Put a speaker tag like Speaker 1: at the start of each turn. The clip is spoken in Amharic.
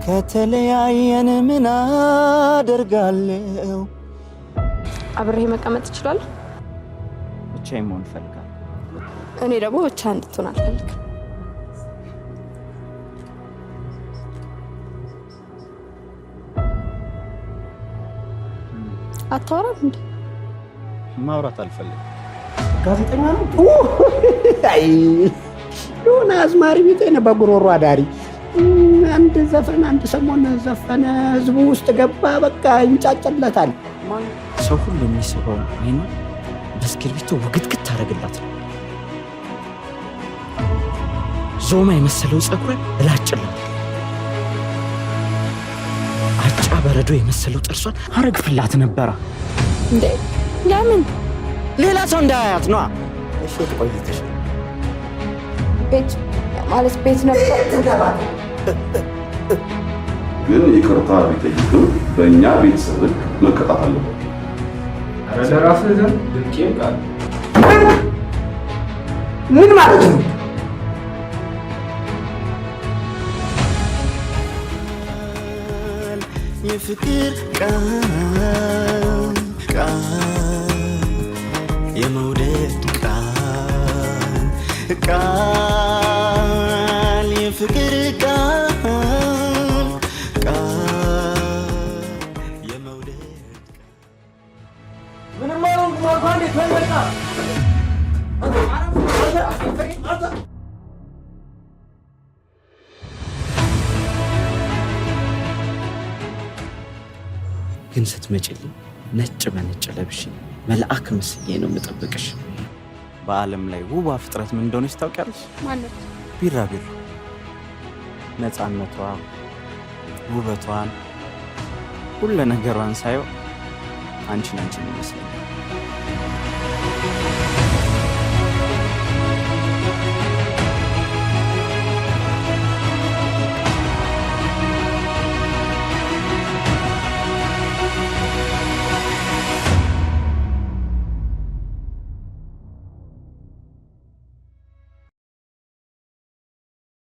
Speaker 1: ከተለያየን ምን አደርጋለሁ?
Speaker 2: አብሬ መቀመጥ እችላለሁ?
Speaker 1: ብቻዬን መሆን እፈልጋለሁ።
Speaker 2: እኔ ደግሞ ብቻ እንድትሆን አልፈልግም። አታወራም እንዴ?
Speaker 1: ማውራት አልፈልግም።
Speaker 3: ጋዜጠኛ ነው። አይ፣ የሆነ አዝማሪ ቢጤ ነው፣ በጉሮሮ አዳሪ። አንድ ዘፈን አንድ ሰሞን ዘፈነ፣ ህዝቡ ውስጥ ገባ፣ በቃ ይንጫጭለታል።
Speaker 1: ሰው ሁሉ የሚስበው አይኗ በእስክርቢቶ ውግትግት ታደርግላት ነው። ዞማ የመሰለው ፀጉሯን እላጭላት፣ አጫ በረዶ የመሰለው ጥርሷን አረግፍላት ነበረ።
Speaker 2: እንዴ ለምን?
Speaker 1: ሌላ ሰው እንዳያያት ነዋ። እሺ፣ የት ቆይተሽ?
Speaker 2: ቤት፣ ማለት ቤት ነበር።
Speaker 4: ግን ይቅርታ ቢጠይቅም በእኛ ቤተሰብ ሕግ መቀጣት አለበት።
Speaker 5: ኧረ ለራስህ ዘን ድምቄም ቃል
Speaker 3: ምን ማለት ነው?
Speaker 1: የፍቅር ቃል ቃል የመውደድ ቃል ቃል የፍቅር ቃል ቃል የመውደድ
Speaker 5: ምንም አልሆንኩም አልኩህ። አንዴ ተወኝ በቃ። አንተ
Speaker 1: ግን ስትመጪልኝ ነጭ በነጭ ለብሼ መልአክ መስዬ ነው የምጠብቅሽ። በዓለም ላይ ውቧ ፍጥረት ምን እንደሆነች ታውቂያለሽ?
Speaker 2: ማነች?
Speaker 1: ቢራቢሮ። ነፃነቷ፣ ውበቷን፣ ሁለ ነገሯን ሳየው አንቺን አንቺን ይመስለኛል።